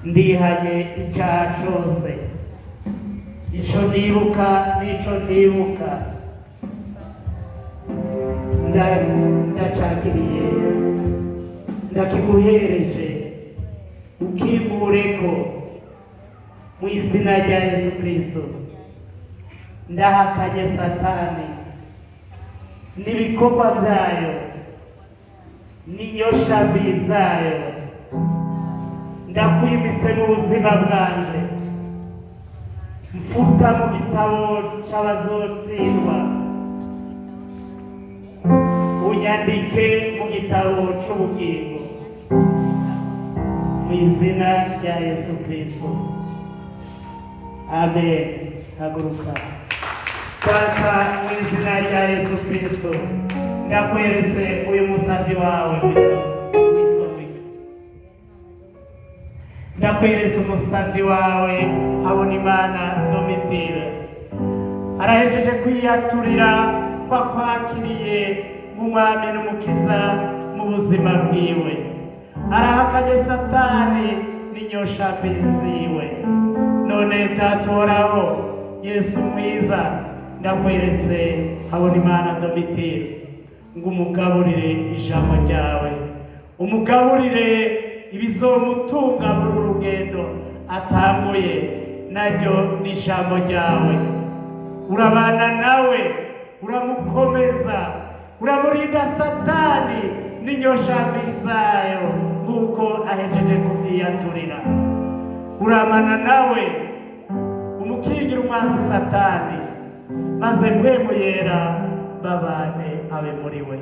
Ndihanye icyaha cose, ico nibuka n'ico ntibuka. Ndacakiriye, ndakiguhereje, ukimbureko mu izina rya Yesu Kristo. Ndahakanye Satani n'ibikorwa byayo n'inyoshambi zayo. Ndakwimitse mu buzima bwanje. Mfuta mu gitabo c'abazotsindwa, unyandike mu gitabo c'ubugingo, mu izina rya Yesu Kristo, amen. Haguruka. Data, mu izina rya Yesu Kristo, ndakweretse uyu musavyi wawe witwa Wiki. Ndakweretse umusavyi wawe Habonimana Domitire. Arahejeje kwiyaturira ko akwakiriye nk'umwami n'umukiza mu buzima bwiwe. Arahakanye Satani n'inyoshambi ziwe. None Data, Yesu mwiza, ndakweretse Habonimana Domitire ngo umugaburire ijambo ryawe, umugaburire ibizomutunga muri uru rugendo atanguye, naryo ni ijambo ryawe. Urabana nawe, uramukomeza, uramurinda Satani n'inyoshambi zayo, nk'uko ahejeje kubyiyaturira. Uramana nawe, umukingira umwanzi Satani, maze Mpwemu Yera babane, abe muri we.